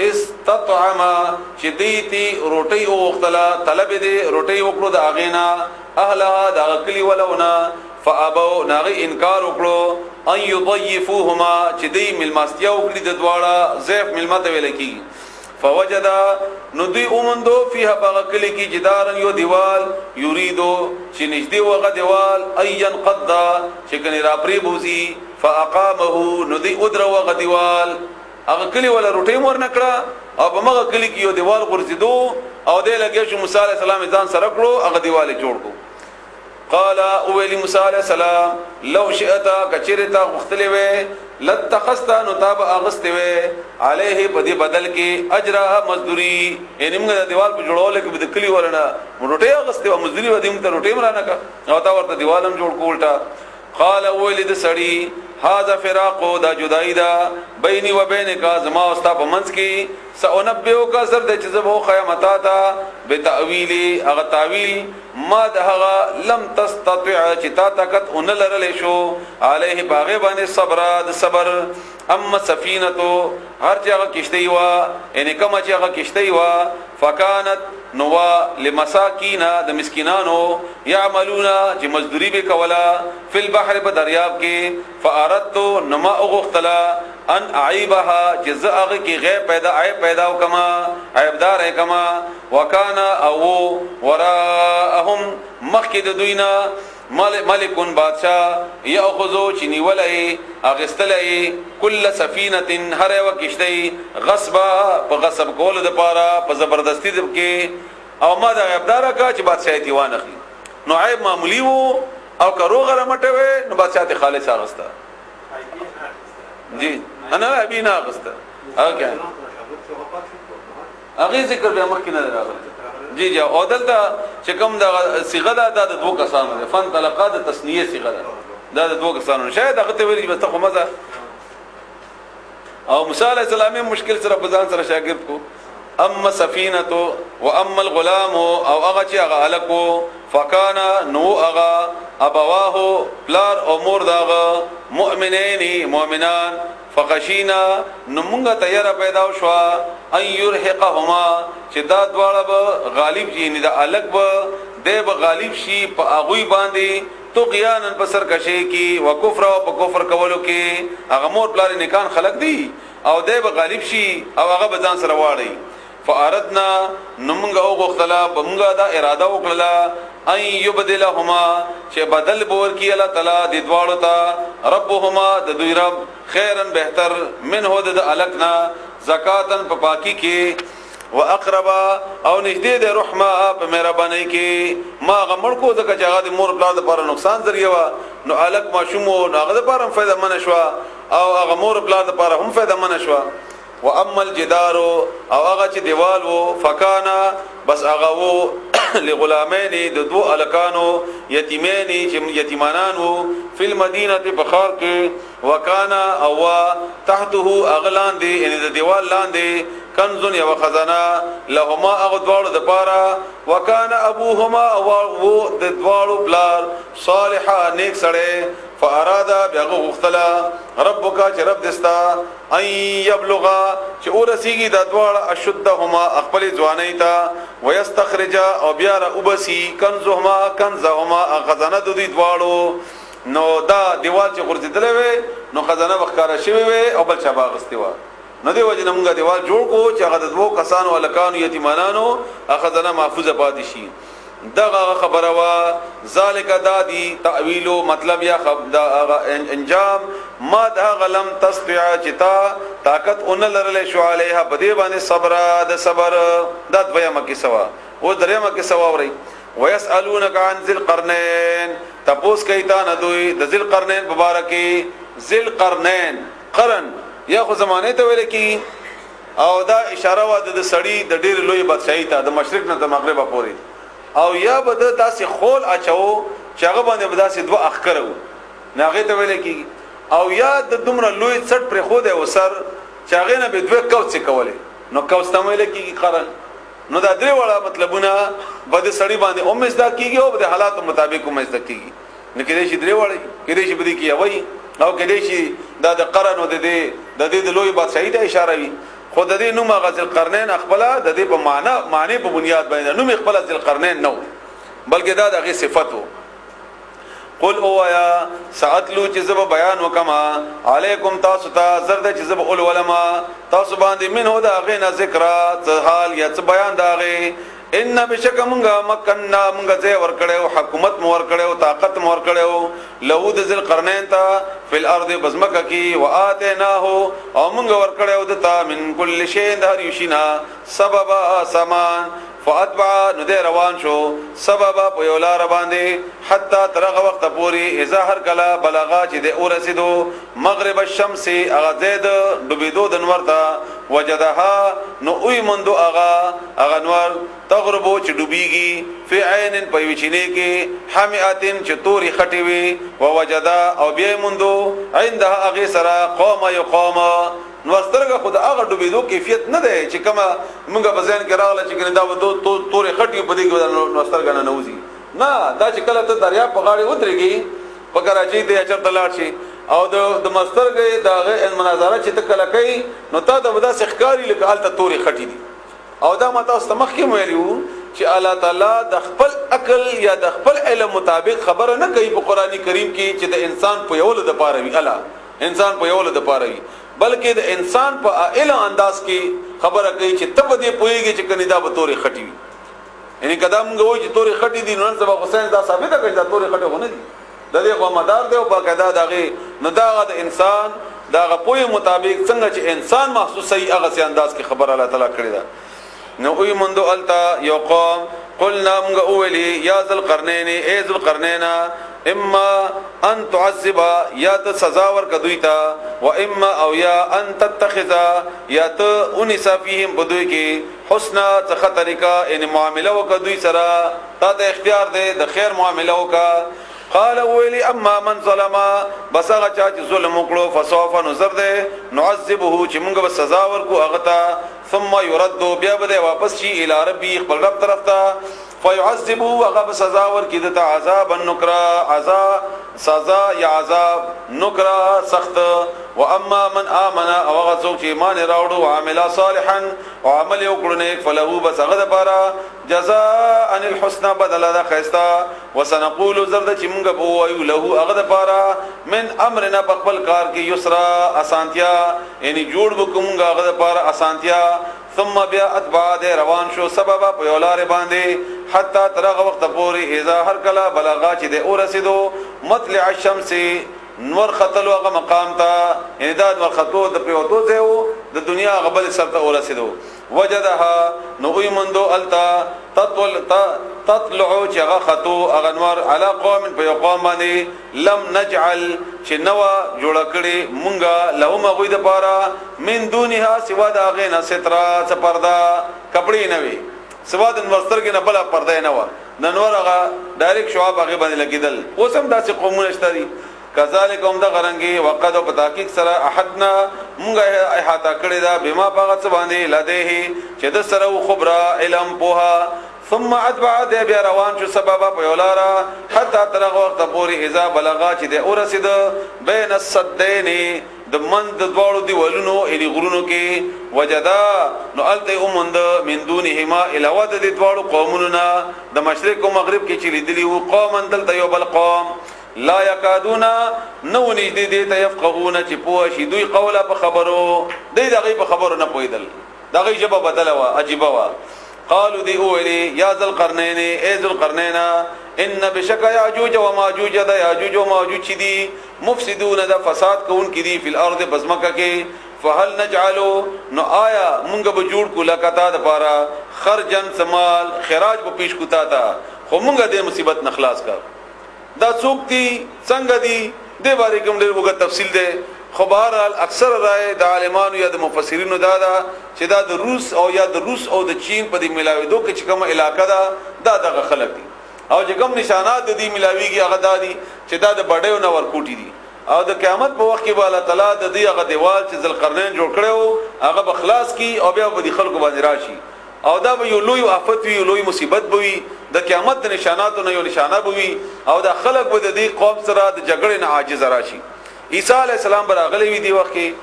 استطعم چې دی تی روټي وغوښتله، طلب دی روټي وکړو د اغینا، اهلها د کلی ولونه، فابو ناغي انکار وکړو، ان یضیفوهما چې دی ملماستیا وکړي د دواړه، زیف ملمه ته ویل کیږي. فوجدا نو دوی اومندو، فیها باغ کلی کی، جدارن یو دیوال، یریدو چې نږدې وغه دیوال، این قد چې کني را پری بوزي، فاقامه نو دی ادرو وغه دیوال. هغه کلی ولا روټي مور نکړه او په مغه کلی کې یو دیوال غورځیدو او دی لګې شو، موسی علی السلام ځان سره کړو، هغه دیوال جوړ کو. قال اولی موسی علی السلام، لو شئت کچرتا غختلې وې، لتخست نو تاب اغستې وې، علیه په دې بدل کې، اجر مزدوری. یعنی موږ د دیوال په جوړولو کې د کلی ولنه روټي اغستې او مزدوری ودی، موږ ته روټي مرانه کا او تا ورته دیوالم جوړ کولټه. قال اولی د سړی، هاذا فراق دا جدائی دا، بیني و بینک زما او ستا په منځ کې، سأنبئک زر د چې زه به قیامت تا بتاویلی هغه تاویل ما د هغه، لم تستطع چې تا طاقت اون لرل شو، علیه باغ باندې، صبر د صبر. اما سفینه هر چې هغه کشته وا، یعنی کما چې هغه کشته وا، فکانت نوا لمساکینا د مسکینانو، یعملون چې مزدوری به کولا، فی البحر په دریاب کې، فاردت نما اوغختلا، ان اعیبها چې زه هغه کې غیب پیدا عیب پیدا وکما، عیبدار کما، وکانا او وراءهم مخکې د دوینا، ملک بادشاہ، یاخذو چې نیولای اغستلای، کل سفینه هر یو کشته، غصبا په غصب کول د پاره، په زبردستی کې، او ما دا عیبدار کا چې بادشاہ تی وانخلی. نو عیب معمولی وو او کرو غره مټه وې نو بادشاہ ته خالص اغستا. جی انا ابي نه اغستا. اوکه هغه ذکر بیا مخکې نه راغلی. جی جی، او دلته چې کوم د صيغه ده، دا د دوه کسانو ده، فن طلقه د تسنیه صيغه ده، دا د دوه کسانو. شاید هغه ته ویل چې بس خو مزه، او موسی علی السلام مشکل سره په ځان سره شاګرد کو. اما سفینه و اما الغلام او هغه چې هغه الکو، فکانا نو هغه ابواه پلار او مور داغه، مؤمنین مؤمنان، فخشینا نو مونږه تیار پیدا شو، ان يرهقهما چې دا دواړه به غالب شي، نه دا الګ به د به غالب شي په اغوی باندې، طغیانن په سرکشي کې، وکفر او په کفر کولو کې. هغه مور پلار نکان خلق دي او دی به غالب شي او هغه به ځان سره واړي. فاردنا نمغه او غختلا بمغه دا اراده وکړه، ان يبدلهما چې بدل بور کی الله تعالی د دواړو ته، ربهما د دوی رب، خیرن بهتر، منه د الکنا، زکاتن په پاکي کې، واقربا او نږدې د رحمه په مهرباني کې. ما غمړ کو ځکه چې هغه د مور پلار لپاره نقصان ذریعہ وا، نو الک ماشوم نو هغه لپاره هم فائدہ من شو او هغه مور پلار لپاره هم فائدہ من شو. واما الجدار او هغه چې دیوال وو، فکانا بس هغه وو، لغلامین د دو الکانو، یتیمین چې یتیمانان وو، فی المدینه په خار کې، وکانا او تحته اغلان دی، یعنی د دیوال لاندې، کنز یو خزانه، لهما هغه دواړو د پاره، وکانا ابوهما او د دواړو پلار، صالحا نیک سړی، فارادا بیا غختلا، ربک چې رب دستا، ان یبلغا چې اورسیږي د دواړه، اشدهما خپل ځواني ته، ويستخرج او بیا را وبسی، کنزهما کنزهما خزانه د دې دواړو. نو دا دیوال چې غورځیدلې وي نو خزانه وخکاره شوی وي او بل چا باغستې و، نو دی وجه موږ دیوال جوړ کو چې هغه د دوو کسانو الکانو یتیمانانو خزانه محفوظه پاتې شي. دغه خبره وا، ذالک دادی تاویل مطلب یا دا انجام ما دا غلم تستع چتا طاقت اون لرل شو، علیها په دې باندې صبر د صبر. دا دویمه کې سوا او دریمه کې سوا اوري. ويسالونک عن ذل قرنین تپوس کوي تا نه دوی د ذل قرنین مبارکي. ذل قرنین، قرن یا خو زمانه ته ویل کی، او دا اشاره وا د سړی د ډیر لوی بادشاہي ته، د مشرق نه د مغرب پورې، او یا به د داسې خول اچو چې هغه باندې به داسې دوه اخکره وو، نه هغه ته ویل کیږي، او یا د دومره لوی څټ پر خو دی وسر چې هغه نه به دوه کوڅ کولې، نو کوڅ ته ویل کیږي قرن. نو دا درې واړه مطلبونه به د سړی باندې هم زده کیږي او د حالاتو مطابق هم زده کیږي. نو کېدای شي درې واړه، کېدای شي بده کې وایي، او کېدای شي دا د قرن او د دې د لوی بادشاہي ته اشاره وي. خو د دې نوم هغه ذوالقرنین خپل د دې په معنا معنی په بنیاد باندې نوم خپل ذوالقرنین نه، بلکې دا دغه صفت وو. قل اوایا ساتلو چې زب بیان وکما علیکم تاسو ته زرد چې زب اول ولما تاسو باندې منه دا غینا ذکر څه حال یا څه بیان دا غي. ان بشک مونږه مکننا مونږه ځای ور کړو، حکومت مو ور کړو، طاقت مو ور کړو له د ذل قرنین ته فل ارض بزمکه کی، واتیناه او مونږ ور کړو دتا من کل شی د هر یشینا سببا سامان. فاتبع نو دی روان شو سببا په یو لار باندې، حتی ترغه وخت پوری اذا هر کلا بلغا چې د اورسیدو مغرب الشمس هغه زید ډوبېدو د نور ته، وجدها نو اوی مندو هغه هغه نور تغربو چې ډوبېږي فی عین په یوې چینې کې حمیاتن چې تورې خټې وي، ووجدا او بیا یې موندو عندها هغې سره قوم یو قوم. نو سترګه خو د هغه ډوبېدو کیفیت نه دی چې کومه مونږ په ذهن کې راغله چې کنه دا به تورې خټې په دې کې نو سترګه نه نوځي. نه، دا چې کله ته دریاب په غاړې ودرېږي په کراچۍ ته یا چېرته لاړ شي او د مسترګې د هغې مناظره چې ته کله کوي نو تا ته به داسې ښکاري لکه هلته تورې خټې دي. او دا ما تاسو ته مخکې ویلي وو چې الله تعالی د خپل عقل یا د خپل علم مطابق خبره نه کوي په قرآن کریم کې چې د انسان په یولو دپاره وي، الله انسان په یولو دپاره وي، بلکې د انسان په علم انداز کې خبره کوي چې ته په دې پوهېږې چې کنې دا به تورې خټې وي. یعنې که دا مونږ وایو چې تورې خټې دي نو نن سبا خو ساینس دا ثابته کړه چې دا تورې خټې خو نه دي، د دې خو مدار دی او باقاعده د هغې نو دا هغه د انسان د هغه پوهې مطابق څنګه چې انسان محسوسوي هغسې انداز کې خبره الله تعالی کړې ده. نو وی مندو التا یو قوم، قلنا مونږ وویلې یا ذل القرنین ای ذل القرنین اما ان تعذب یا ته سزا ورکړه دوی ته، و اما او یا ان تتخذ یا ته انسا فیهم په دوی کې حسنا څخه طریقه، یعنی معامله وکړه دوی سره، تا ته اختیار دی د خیر معامله وکړه. قال ویلی اما من ظلم بس هغه چا چې ظلم وکړو فسوف نظر دی نعذبه چې مونږ به سزا ورکو هغه ته، ثم يرد بیا به واپس شي الی ربی خپل رب طرف ته، فيعذبه هغه به سزا ورکړي دته عذابا نکرا، عذاب سزا یا عذاب نکرا سخت. واما من امن او هغه څوک چې ایمان راوړو وعمل صالحا او عمل وکړو نیک فله بس هغه دپاره جزاء الحسنى بدل د خیستا. وسنقول زرد چې مونږ به وایو له هغه دپاره من امرنا په خپل کار کې یسرا اسانتیا، یعنی جوړ به کوم هغه دپاره اسانتیا. ثم بیا اتبع د روان شو سببا په یو لارې باندې حتی تر هغه وخته پورې اذا هر کله بلغا چې د ورسېدو مطلع الشمس نور ختلو هغه مقام ته، یعنی دا نور ختو د پریوتو ځای وو د دنیا هغه بل سر ته ورسېدو. وجدها نو وی مندو التا تطل تطلع چې هغه ختو هغه نور علی قوم په یو قوم باندې لم نجعل چې نوه جوړه کړې مونږه لهم هغوی دپاره من دونها سوا د هغې نه سترا څه پرده کپړې نه وي، سوا د نور سترګې نه بله پرده یې نه وه، د نور هغه ډایرکټ شعاب هغې باندې لګېدل. اوس هم داسې قومونه شته دي. کذالک هم دغه رنګې وقد په تحقیق سره احدنا مونږه احاطه کړې ده بما په هغه څه باندې لدیه چې د سره و خبره علم پوهه. ثم اتبع دی بیا روان شو سببا په یو لاره حتی تر هغه وخته پورې اذا بلغا چې دی ورسېده بین السدین د من د دواړو دیوالونو یعنی غرونو کې، وجدا نو هلته یې ومونده من دونهما علاوه د دې دواړو قومونو نه د مشرق او مغرب کې چې لیدلي وو قوما دلته یو بل قوم لا یکادون نو نږدې دې ته یفقهون چې پوه شي دوی قوله په خبرو، دوی د هغوی په خبرو نه پوهېدل، د هغوی ژبه بدله وه عجیبه وه. قالو دی اولی یا ذل قرنین ای ذل قرنین ان بشک یاجوج و ماجوج د یاجوج و ماجوج چې دي مفسدون د فساد کوونکي دي فی الارض بزمکه کې، فهل نجعلو نو آیا مونږ به جوړ کو لکه تا دپاره خرجن سمال خراج به پیش کو تا ته، خو مونږ دې مصیبت نه خلاص کړ. دا څوک دي څنګه دي دې باره کې هم ډېر اوږد تفصیل دی، خو بهرحال اکثر رائے د عالمانو یا د مفسرینو دا ده چې دا د روس او یا د روس او د چین په دې ملاوېدو کې چې کومه علاقه ده دا دغه خلک دي، او چې کوم نشانات د دې ملاویږي هغه دا دي چې دا د بډیو نه ورکوټي دي، او د قیامت په وخت کې به الله تعالی د دې هغه دیوال چې ذوالقرنین جوړ کړی وو هغه به خلاص کړي او بیا به د خلکو باندې راشي، او دا به یو لوی آفت وي، یو لوی مصیبت به وي، د قیامت د نشاناتو نه یو نشانه به وي، او دا خلک به د دې قوم سره د جګړې نه عاجز راشي. عیسی علیه السلام به راغلی وي دې وخت کې.